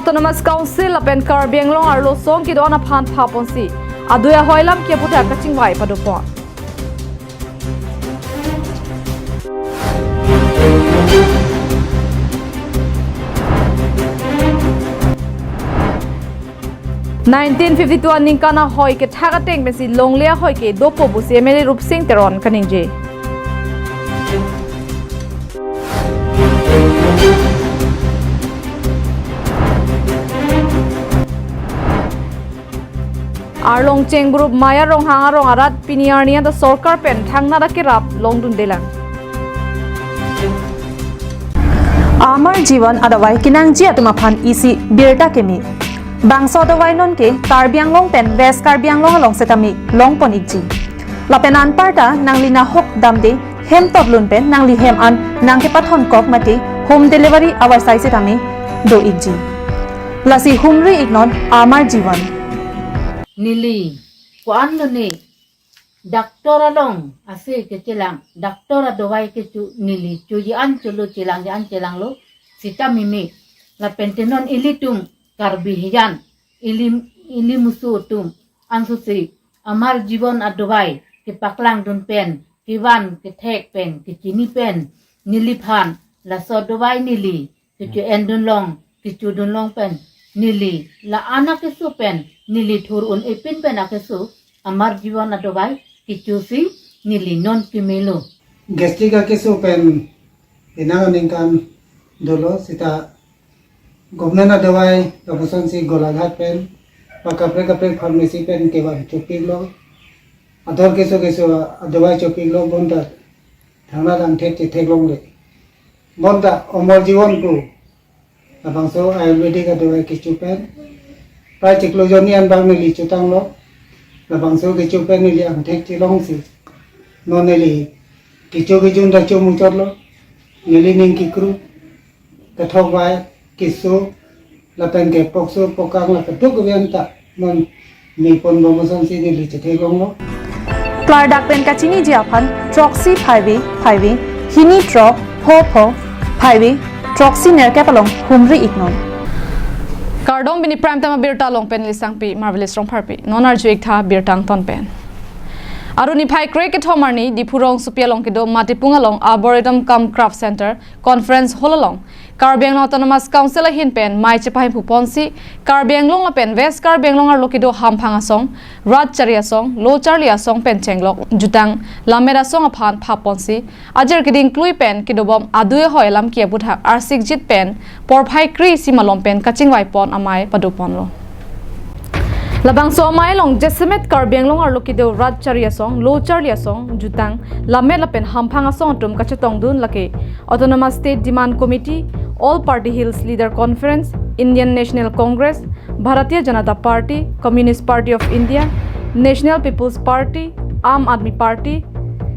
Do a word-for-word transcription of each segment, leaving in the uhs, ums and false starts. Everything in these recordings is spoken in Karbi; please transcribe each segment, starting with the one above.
Autonomous Council lapen Karbi Anglong arlo song kedo-an aphan phaponsi adui ahoi lam ke aputhak kachingvai padopon. Nineteen fifty-two aningkan ahoi kethak ateng pensi longle ahoi ke dopo pusi M L A Rupsing Teron kaningje. Arlong Chengburup Maya Ronghang arong arat pini arni anta sorkar pen thangnat akerap longdundelang. Amar Jivan adawai kenangji atum aphan isi birta keme. Bangso adawai non ke Karbi Anglong pen West Karbi Anglong along setame longpon ikji. Lapen anparta nangli nahok damde hem totlun pen nangli hem an nangkepathon kok mate home delivery avarsai setame do ikji. Lasi humri iknon Amar Jivan. Neli ko-an lone doctor along ase kechelang, doctor adawai kecho neli choji an cholo, chelang ji an chelanglo sita mimi. Lapen te non ilitum Karbi hijan, ili, ili musu atum ansose Amar Jivan adawai kepaklangdun pen, kevan kethek pen, kechini pen, neliphan laso adawai neli kecho-endun long, kechodunlong pen, neli la-an akeso pen, neli thur un-e pin pen akeso Amar Jivan adawai kechosi neli non kemelo. Gastric akeso pen penang aningkan dolo sita government adawai kapusonsi Golaghat pen, pa kaprek kaprek pharmacy pen kevang chopiklo. Ador keso keso adawai chopiklo bonta thangnat angthek chetheklongle. Bonta Amar Jivan pu labangso Ayurvedic adawai kecho pen prai chiklo jonni an bang neli chotanglo. Labangso kecho pen neli angthek chelongsi non neli kecho kejun ta chomuchotlo. Neli ning kekru, kethok vai, keso, lapen ke pokso pokang la keduk kevian ta non mepon bom asonsi neli chetheklonglo. Klardak pen kachiniji aphan throksi phaive phaive, hini throk pho pho phaive, throksi nerkep along humri iknon. Kardom, pini Prime Time abirta along pen Lisangpi Marvelous Rongpharpi. Non arju iktha birta angton pen. Arni phai krekethom arni Diphu rongsopi along kedo Matipung along Arboretum cum Craft Center Conference Hall along Karbi Anglong Autonomous Council ahin pen mei chepahemphuponsi Karbi Anglong lapen West Karbi Anglong arlo kedo hamphang asong, rat chari asong, lo charli asong pen chenglok, jutang, lammet asong aphan phaponsi ajir keding klui pen kedobom adui ahoi alam ke aputhak arsikjit pen porphai kre-isi malom pen kachingvaipon amei padoponlo. Labangso amei along jasemet Karbi Anglong arlo kedo rat chari asong, lo charli asong, jutang, lammet lapen hamphang asong atum kachetongdun lake Autonomous State Demand Committee, All Party Hills Leader Conference, Indian National Congress, Bharatiya Janata Party, Communist Party of India, National People's Party, Aam Aadmi Party,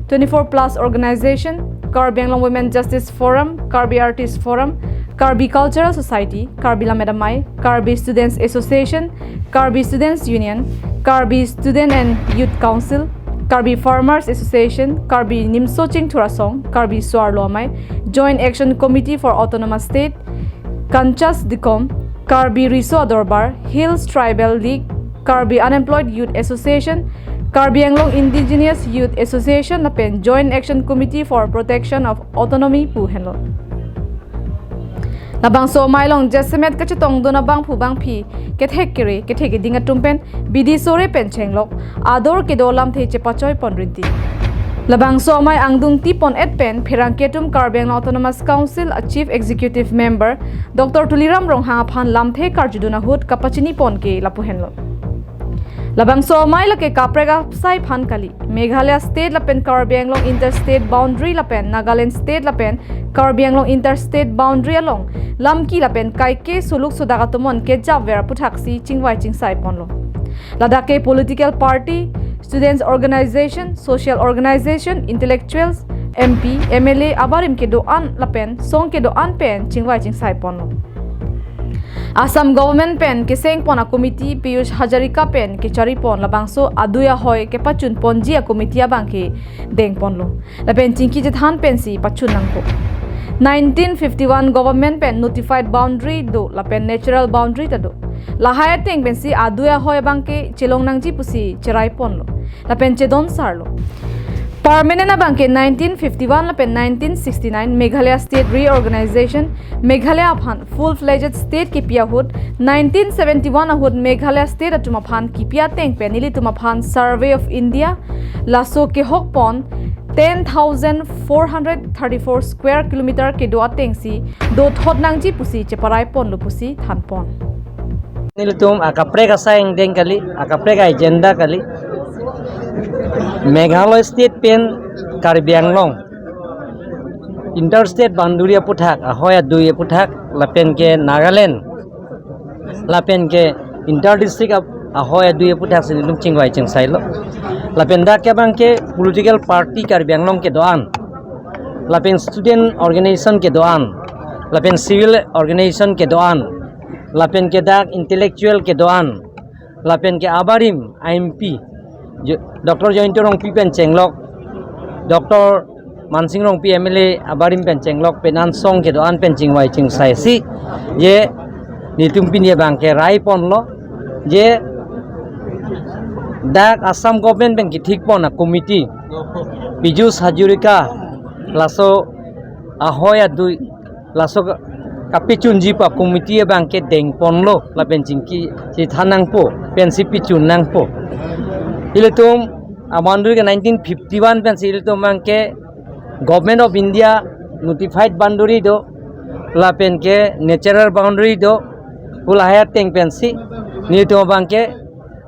twenty-four plus organization, Karbi Anglong Women Justice Forum, Karbi Artist Forum, Karbi Cultural Society, Karbi Lammet Amei, Karbi Students Association, Karbi Students Union, Karbi Student and Youth Council, Karbi Farmers Association, Karbi Nimso Chingthur Asong, Karbi Soarlo Amei, Joint Action Committee for Autonomous State, Kanchas Dikom, Karbi Riso Adorbar, Hills Tribal League, Karbi Unemployed Youth Association, Karbi Anglong Indigenous Youth Association lapen Joint Action Committee for Protection of Autonomy pu henlo. Labangso amei along jasemet kachetongdun abangphu bangphi, kethek kere, kethek keding atum pen bidi sore pen chenglok, ador kedo lamthe chepachoipon rinti. Labangso amei angdung tipon-et pen pherangke atum Karbi Anglong Autonomous Council a Chief Executive Member Doctor Tuliram Ronghang aphan lamthe karjudun ahut kapachinipon ke lapu henlo. Labangso amei lake kaprek asai aphan kali, Meghalaya State lapen Karbi Anglong Interstate Boundary lapen Nagaland State lapen Karbi Anglong Interstate Boundary along lamki lapen kaike suluk sudak atum an kejapver aputhaksi chingvai chingsaiponlo. Ladak ke political party, students organization, social organization, intellectuals, M P, M L A abarim kedo-an lapen song kedo-an pen chingvai chingsaiponlo. Assam government pen kesengpon a committee Piyush Hazarika pen kecharipon labangso adui ahoi kepachunponji a committee abang ke dengponlo. Lapen chingki chethan pensi pachun nangkok. Nineteen fifty-one government pen notified boundary do lapen natural boundary ta do. Lahai ateng pensi adui ahoi abangke chelong nangji pusi cherai ponlo lapen chedon sarlo. Permanent abangke nineteen fifty-one lapen nineteen sixty-nine Meghalaya State Reorganization, Meghalaya aphan full-fledged state kipi ahut, nineteen seventy-one ahut Meghalaya state atum aphan kipi ateng pen nelitum aphan Survey of India laso kehok pon ten thousand four hundred thirty-four square kilometer kedo atengsi dothot nangji pusi cheparai ponlo pusi than pon. Nelitum akaprek asai angdeng kali, akaprek agenda kali. Meghalaya state pen Karbi Anglong interstate boundary aputhak, ahoi adui aputhak, lapen ke Nagaland, lapen ke inter district ap-, ahoi adui aputhak si nelitum chingvai chingsailo. Lapen dak ke abangke political party Karbi Anglong kedo-an, lapen student organization kedo-an, lapen civil organization kedo-an, lapen ke dak intellectual kedo-an, lapen ke abarim a M P Jo-, Doctor Jayanta Rongpi pen chenglok, Doctor Mansing Rongpi M L A abarim pen chenglok pen ansong kedo-an pen chingvai chingsaisi, je nelitum pini abangke rai ponlo, je dak Assam government pen kethik pon a committee, Piyush Hazarika laso ahoi adui laso ka-, kapechunji pa committee abangke deng ponlo lapen chingki si than nangpo pensi pechun nangpo. Ilitum a boundary ke nineteen fifty-one pensi ilitum abangke Government of India notified boundary do, lapen ke natural boundary do, hala hai ateng pensi nelitum abangke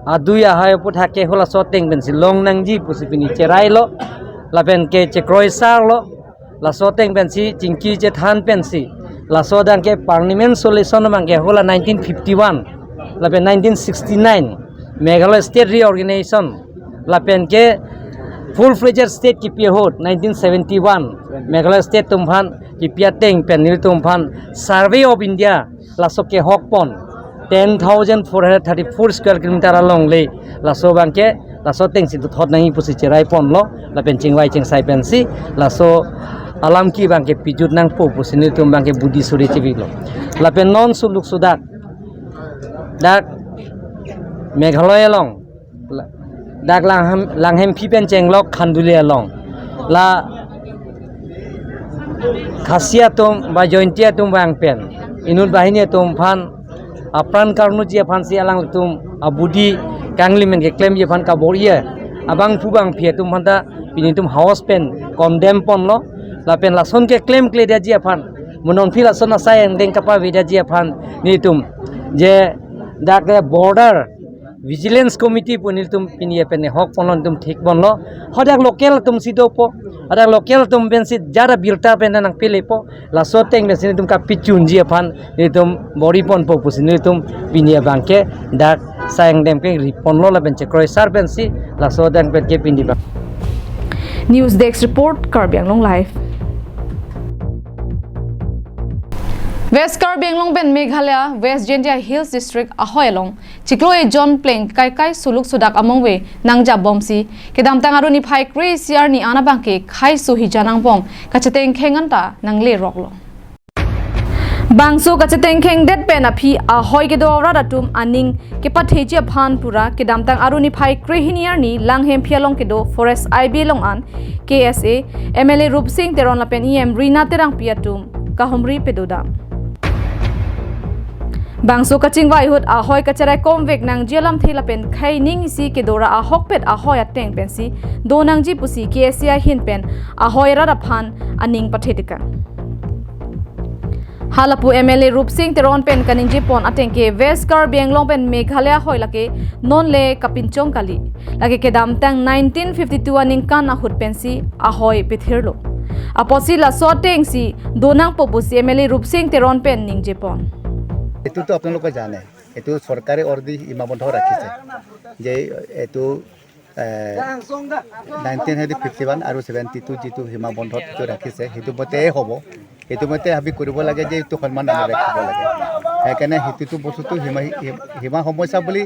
adui ahoi aputhak ke halaso ateng pensi long nangji pusi pini cherailo, lapen ke chekroi sarlo. Laso ateng pensi chingki chethan pensi laso adang ke permanent solution abangke hala nineteen fifty-one lapen nineteen sixty-nine Meghalaya State Reorganization, lapen ke full-fledged state kipi ahut nineteen seventy-one Meghalaya State atum aphan kipi ateng pen nelitum aphan Survey of India laso kehok pon ten thousand four hundred thirty-four square kilometer alongle laso abangke laso atengsi dothot nangji pusi cherai ponlo, lapen chingvai chingsai pensi laso alam ke abangke pejut nangpo pusi nelitum abangke budi suri chibiklo. Lapen non suluk sudak dak Meghalaya along, la-, dak Langhem-, Langhemphi pen chenglok Khanduli along, la Khasi atum ba Jaintia atum abang pen inut banghini atum aphan apran karnuji aphansi alangtum abudi kangli men keklemji aphan kabor-i abangphu bangphi atum aphanta pini nelitum house pen condemn ponlo, lapen lason keklemkledetji aphan, mo non aphi lason asai angdeng kapavedaji aphan nelitum je dak le border Vigilance Committee pu nelitum pini pen hok ponlo, nelitum thik ponlo. Hadak local atumsi dopo, hadak local atum pensi jara birta pen nangpelepo. Laso ateng pensi nelitum kapechunji aphan nelitum bor-i ponpo pusi nelitum pini abangke dak asai angdeng ke ri ponlo lapen chekroi sar pensi laso adang pen ke pini abang. News Desk Report, Karbi Anglong Live. West Karbi Anglong pen Meghalaya, West Jaintia Hills District ahoi along chiklo ejon pleng kaikai suluk sudak amongve nangjabomsi kedamtang arni phai kre-isi arni an abangke khei suhi janang bom kachetengkheng anta nangleroklo. Bangso kachetengkhengdet pen aphi ahoi kedo rat atum aning kepatheji aphan pura kedamtang arni phai krehini arni Langhemphi along kedo Forest I B along an K S A, M L A Rupsing Teron lapen E M Rina Terangpi atum kahumri pedodam. Bangso kachingvai ahut ahoi kacherai komvek nangji alamthe lapen khei ning isi kedo ra ahokpet ahoi ateng pensi do nangji pusi K S A ahin pen ahoi rat aphan aning pathe tekang. Halapu M L A Rupsing Teron pen kaningje pon ateng ke West Karbi Anglong pen Meghalaya ahoi lake non le kapinchong kali. Lake kedamtang nineteen fifty-two aningkan ahut pensi ahoi pethirlo. Apotsi laso atengsi do nangpo pusi M L A Rupsing Teron pen ningje pon. এইটোতো আপোনালোকে জানে, এইটো চৰকাৰে অৰ্ডাৰ দি সীমাবদ্ধ ৰাখিছে যে এইটো, এ, nineteen fifty one আৰু ছেভেণ্টি টু যিটো সীমাবদ্ধত যিটো ৰাখিছে, সেইটো মতেই হ'ব। সেইটো মতে আমি কৰিব লাগে যে এইটো সন্মান আমি ৰাখিব লাগে। সেইকাৰণে সেইটোতো বস্তুটো সীমা, সীমা সমস্যা বুলি,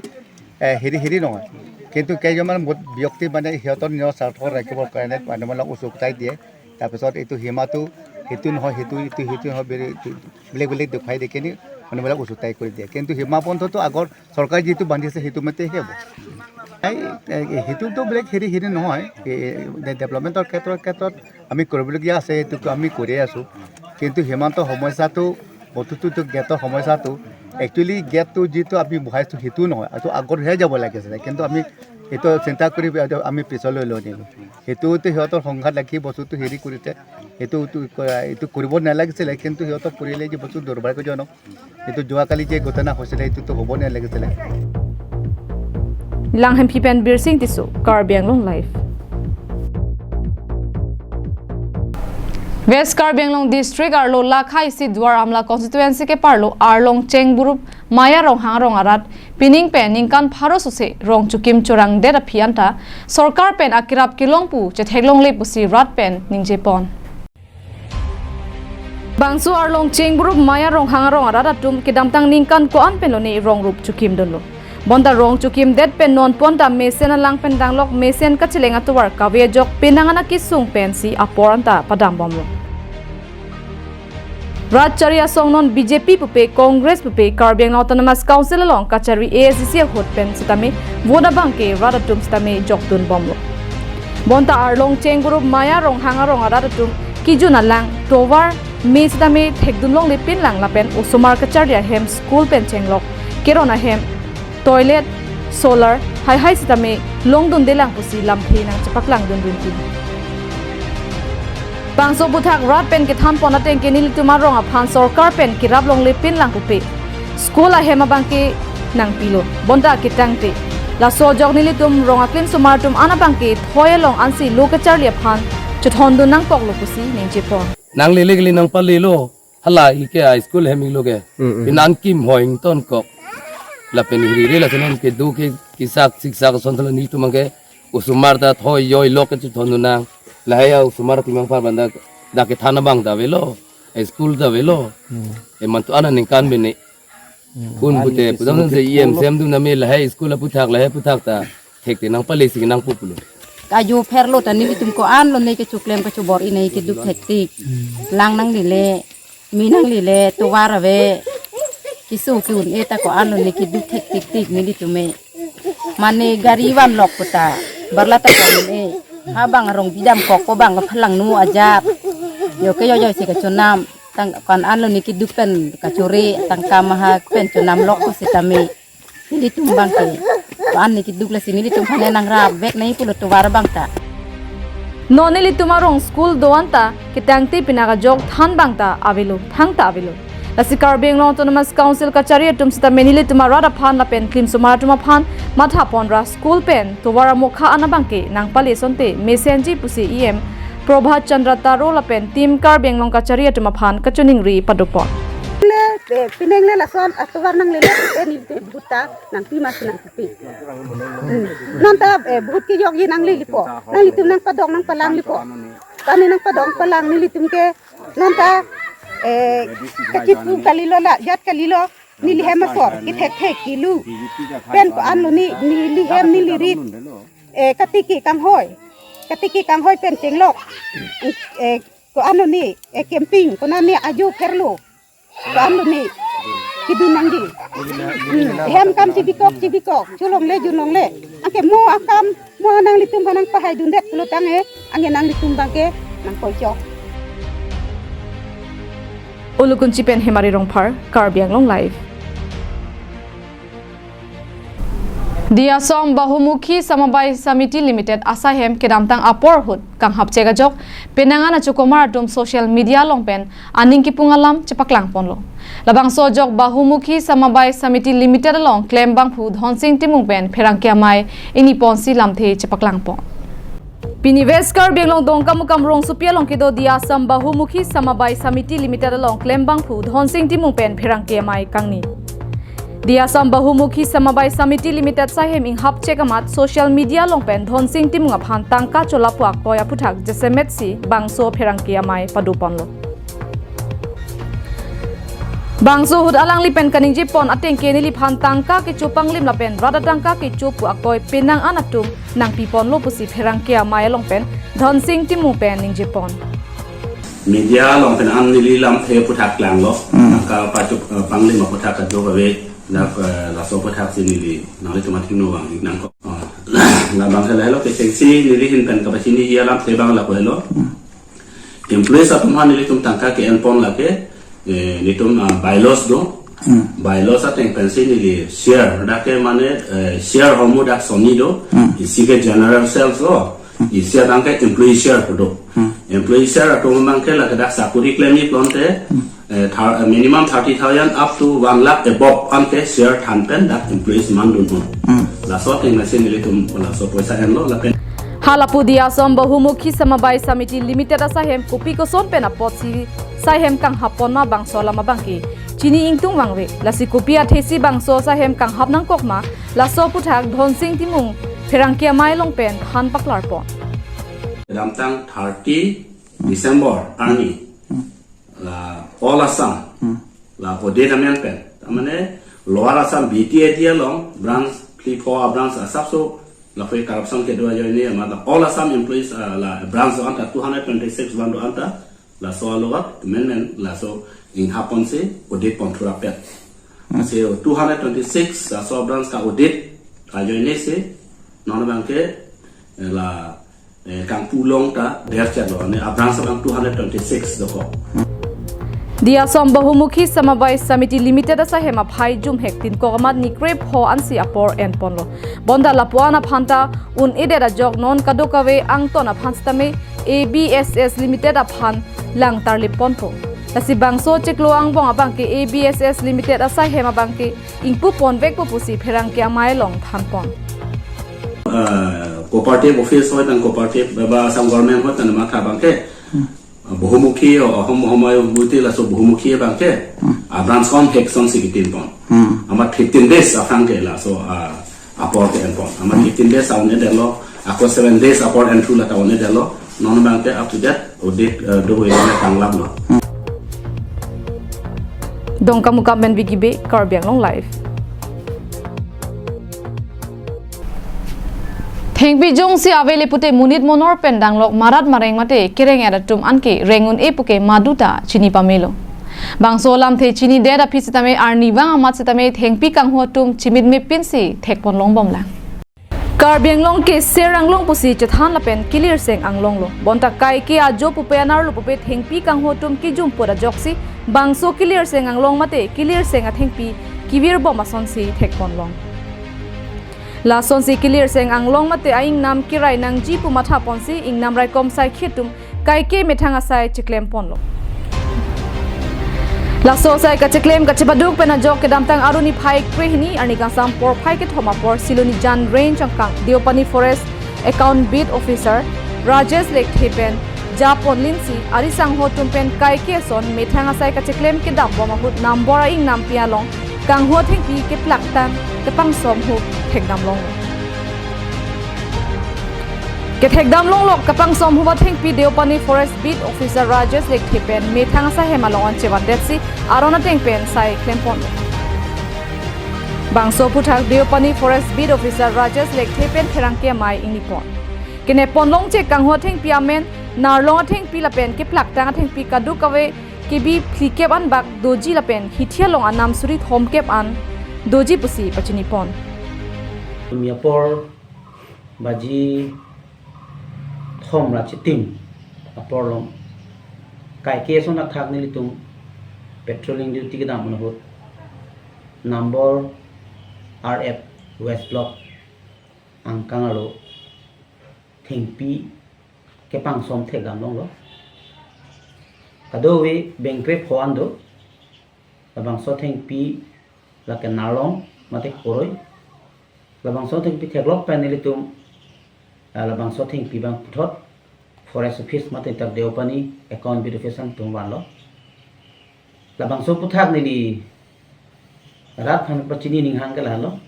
এ, হেৰি, হেৰি নহয়। কিন্তু কেইজনমান ম-, ব্যক্তি মানে সিহঁতৰ নিজৰ স্বাৰ্থ ৰাখিবৰ কাৰণে মানে উচুকটাই দিয়ে। তাৰপিছত এইটো সীমাটো সেইটো নহয়, সেইটো, এইটো, সেইটো নহয়, বেলেগ, বেলেগ, বেলেগ দেখুৱাই দেখে নি, মানুহবিলাক উচুতাই কৰি দিয়ে। কিন্তু সীমা পন্থটো আগৰ চৰকাৰে যিটো বান্ধিছে, সেইটো মতে হ'ব। এই, এই, সেইটোতো বেলেগ হেৰি, হেৰি নহয়। এই, এই, ডে-, ডেভেলপমেণ্টৰ ক্ষেত্ৰত, ক্ষেত্ৰত আমি কৰিবলগীয়া আছে, এইটোতো আমি কৰিয়ে আছোঁ। কিন্তু সীমান্ত সমস্যাটো, বস্তুটোতো গেটৰ সমস্যাটো, একচুৱেলি গেটটো যিটো আমি বহাইছোঁ, সেইটো নহয়, এইটো আগতহে যাব লাগিছিলে। কিন্তু আমি এইটো চিন্তা কৰি আমি পিছলৈ লৈ নিলোঁ। সেইটোতো সিহঁতৰ সংঘাত লাগি বস্তুটো হেৰি কৰিছে। এইটো, এইটো, এইটো কৰিব নালাগিছিলে, কিন্তু সিহঁতক কৰিলে যে বস্তু দুৰ্ভাগ্যজনক। এইটো যোৱাকালি যে ঘটনা হৈছিলে, এইটোতো হ'ব নালাগিছিলে। Langhempi pen Birsing Tisso, Karbi Anglong Live. West Karbi Anglong District arlo Lakha isi Duar Amla constituency keparlo Arlong Chengburup Maya Ronghang arong arat pining pen ningkan pharo sose rong chukim chorangdet aphi anta sorkar pen akirap kelong pu chetheklongle pusi rat pen ningjepon. Bangso Arlong Chengburup Maya Ronghang arong arat atum kedamtang ningkan ko-an pen lone rong rup chukimdunlo. Bonta rong chukimdet pen non ponta mesen alang pen danglok mesen kacheleng atovar kave ajok penang ana kesung pensi apor anta padambomlo. Rat chari asong non B J P pupe, Congress pupe, Karbi Anglong Autonomous Council along kachari A S D C ahut pen sitame vote abangke rat atum sitame jokdunbomlo. Bonta Arlong Chengburup Maya Ronghang arong arat atum kejun alang tovar me sitame thekdunlongle pinlang lapen osomar kacharli ahem school pen chenglok keron ahem toilet, solar, haihai sitame longdundelang pusi lamthe nangchepaklangdundunpi. Bangso aphuthak rat pen kethanpon atengke nelitum arong aphan sorkar pen kiraplongle pinlang pupe, school ahem abangke nangpilo. Bonta ketangte laso ajok nelitum rong aklimsomar atum an abangke thoi along ansi lo kacharli aphan chethondun nangpoklo pusi ningjepon. Nanglele kali nangpalelo. Hala ike a school hem iklo ke. Mm, mm. Pinan kim hoi ingtonkok. Lapen hirire lason hem kedo ke kisak siksak ason thalo nelitum abangke osomar ta thoi yoi lok ke chethondun nang. Lahai a osomar kimang par banda dak kethan abang ta avelo. A school ta avelo. Mm. E mantu ana ningkan bene. Mm. Un pute, an pudam ke se school iem lo. Semdun name lahai school aphuthak lahai aphuthak ta. Thekte nangpalesi nangpupulo. Kaju pherlo ta nelitum ko-an lone kechoklem kechobor inei keduk thektik. Lang nanglele, me nanglele, tovar ave. Keso ke-un-e ta ko-an lone keduk thektiktik nelitum me. Mane gari vanlok puta, barla ta ko-un-e. Abang arong bidamkok ko bang phalangno ajat. Yo ke yo yo si kachonam. Tang ko-an lone keduk pen kachore, tangka maha pen chonamlok ko sitame. Nelitum abangke. Ko-an ne keduk lasi nelitum aphan nangrap vek nai pulo tovar abang ta. Non nelitum arong school do-an ta ketangte pinak ajok than abang ta avelo, thangta avelo. Lasi Karbi Anglong Autonomous Council kachari atum sitame nelitum arat aphan lapen klimsomar atum aphan mathapon ra school pen tovar amokha an abangke nangpale asonte mesenji pusi E M Prabhat Chandra Taro lapen Team Karbi Anglong kachari atum aphan kachiningri padopon. Le, eh, pinengle lason atovar nanglele, eh, nelitum bhuta nangpi mas nangpi. Hmm. Non ta, eh, bhut kejokji nanglelepo. Nanglitum nangpadong nangpalanglipo. Kami nangpadong palang nelitum ke. Non ta, eh, kachipu kalilo la, jat kalilo. Neli hem asor, kethekthek kilu. Pen ko-an lone, neli hem neli rit. Eh, katiki kanghoi. Katiki kanghoi pen chenglok. Eh, ko-an lone, eh, camping, konane ajo pherlo. Ko-an lone, kedun nangji. Hmm, hem kam chibikok, chibikok, cholongle, junlongle. Anke mo akam, mo nanglitum aphan nangpahaidundet pulo tangte, anke nanglitum abangke nangkoichok. Ulukunchi pen Hemari Rongphar, Karbi Anglong Live. Diasom Bahumukhi Samabai Samiti Limited asaihem kedamtang apor ahut kanghapchek ajok penang an achokomar atum social media along pen aning kipung alam chepaklangponlo. Labangso ajok Bahumukhi Samabai Samiti Limited along klembangphu Dhonsing Timung pen pherangke amei ingniponsi lamthe chepaklangpon. Pini West Karbi Anglong Dongkamukam rongsopi along kedo Diasom Bahumukhi Samabai Samiti Limited along klembangphu Dhonsing Timung pen pherangke amei kangni. Diasom Bahumukhi Samabai Samiti Limited asaihem inghapchek amat social media along pen Dhonsing Timung aphan tangka cholap pu aktoi aphuthak jasemetsi bangso pherangke amei padoponlo. Bangso ahut alangli pen kaningjepon atengke neliphan tangka kecho panglim lapen rat atangka kecho pu aktoi penang an atum nangpiponlo pusi pherangke amei along pen Dhonsing Timung pen ningjepon. Media along pen an neli lamthe aphuthak klanglo. Hmm. Nangka pachup, eh, panglim aphuthak kadokave, dak, eh, laso aphuthak si neli nanglitum athengno vang nangkok. Oh, labang ke lahelo, kechengsi neli ahin pen kapachini ji alamthe abang lapu helo. Hmm. Employees atum aphan nelitum tangka ke-enpon lake, eh, nelitum, ah, bylaws do. Hmm. Bylaws ateng pensi neli share, dak ke mane, eh, share ahormu dak sonni do. Hmm. Isi ke general shares lo. Hmm. Isi abang ke employee share pu do. Hmm. Employee share atum abang ke lake dak sakuri klemji pulote, hmm, eh, thar-, eh, minimum thirty thousand up to one lakh above an ke share than pen dak employees mandun un. Hmm. Laso ateng pensi nelitum laso poisa enlo lapen. Halapu Diasom Bahumukhi Samabay Samiti Limited asahem kopi koson pen apotsi sahem kanghap pon ma bangso alam abang ke chini ingtung vangve. Lasi kopi athesi bangso sahem kanghap nangkok ma, laso aphuthak Dhonsing Timung pherangke amei along pen than paklar pon. Kedamtang thirty December arni, hmm, la All Assam, hmm, la audit amen pen, ta mane Lower Assam B T A D along branch phli pho abranch asapso lapu corruption kedo ajoine amat la All Assam employees, ah, la branch do-an ta two hundred twenty-six abang do-an ta laso alogot amendment laso inghap ponsi audit pon thura pet. Hmm. Si two hundred twenty-six laso abranch ta audit ajoine si non abang ke, eh, la, eh, kangpu long ta der chet lo, ne abranch abang two hundred twenty-six dokok. Diasom Bahumukhi Samabay Samiti Limited asahem aphai jumhek tin kok amat ni krepho ansi apor enponlo. Bonta lapu-an aphan ta un-edet ajok non kadokave angton aphan sitame A B S S Limited aphan lang tarlip ponpo. Lasi bangso chiklo angbong abang ke A B S S Limited asahem abang ke ingpu ponvekpo pusi pherangke amei along than pon. Ah, cooperative office hoi tang cooperative ba Assam government hoi tang matha abang ke. Hmm. Ah, Bahumukhi, oh, Ahom, Ahom ayo buti laso Bahumukhi abang ke. Hmm. Ah, branch kon hek sonsi kitin pon. Hmm. Amat fifteen days aphrang ke laso, ah, apor ke-enpon. Amat, hmm, fifteen days a-un-edetlo, ako seven days apor enthu lata un-edetlo. Non abang ke up to date audit, eh, do-oi le tanglam lo. Dongkamukam pen Vicky Bey, Karbi Anglong Live. Thengpi jongsi avele pute monit monor pen danglok marat mareng mate kereng-et atum anke reng un-e puke maduta chini pamelo. Bangso alamthe chinidet aphi sitame arnivang amat sitame thengpi kanghu atum chimitme pinsi thekpon longbomlang. Karbi Anglong ke Ser Anglong pusi chethan lapen Kilirseng Anglong lo. Bonta kaike ajo pupe anerlo pupe thengpi kanghu atum kijum put ajoksi bangso Kilirseng Anglong mate Kilirseng athengpi kevirbom asonsi thekpon long. Lasonsi Kilirseng Anglong mate a-ingnam kerai nangji pu matha ponsi ingnam raikom saikhi atum kaike methang asai chiklem ponlo. Laso asai kachiklem kachepaduk pen ajok kedamtang arni phai krehini arni kangsam porphai kethom apor Silonijan Range angkang Deopani Forest Account Beat Officer Rajesh Lekthe pen japon linsi ari sangho atum pen kaike ason methang asai kachiklem kedam bom ahut Nambor a-ingnampi along kanghu athengpi keplaktang kepangsom hup thekdam long. Kethekdam longlok kepangsom hup athengpi Deopani Forest Beat Officer Rajesh Lekthe pen methang asai hem along an chevandetsi aron ateng pen sai klempon. Bangso aphuthak Deopani Forest Beat Officer Rajesh Lekthe pen pherangke amei ingnipon. Kenepon longche kanghu athengpi amen, narlong athengpi lapen keplaktang athengpi kadokave kebi phlikep an bak doji lapen hithi along anam suri thomkep an doji pusi pachinipon. Tumi apor baji thom ra chitim apor along kaike ason athak nelitum patrolling duty kedam ahut Nambor R F West Block angkang arlo thengpi kepangsom thekdam longlo. Kadokave bengkre pho an do. Labangso thengpi lake narlong mate koroi. Labangso thengpi theklok pen nelitum, ah, labangso thengpi abang puthot Forest Office mate tak Deopani Account Beat Office atum vanlo. Labangso aphuthak neli rat aphan pachini ninghang ke lahelo.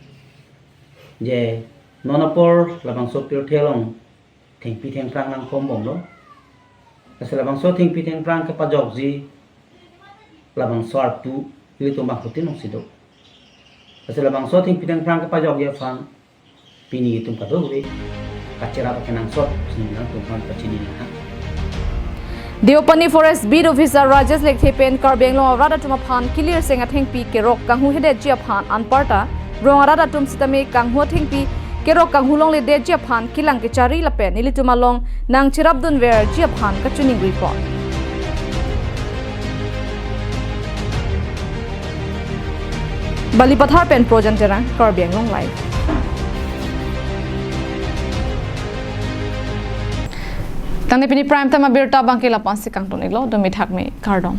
Je non apor labangso pirthe along thengpi thengphrang nangkombomlo. Lasi labangso thengpi thengphrang kepajokji labangso arpu ilitum bangphutin alongsi do. Lasi labangso thengpi thengphrang kepajokji aphan pini itum kadokave kacherap akenangsot pusi nangtum aphan pachini nang. Deopani Forest Beat Officer Rajesh Lekthe pen Karbi Anglong arat atum aphan kilir seng athengpi kerok kanghu hedetji aphan anparta rong arat atum sitame kanghu athengpi kerok kanghu longledetji aphan kelang kechari lapen nelitum along nangcherapdunverji aphan kachiningri pon. Balipathar pen Projan Terang, Karbi Anglong Live. Tangte pini prime time abirta abangke lapu-ansi kangton-iklo, dumi thakmi kardom.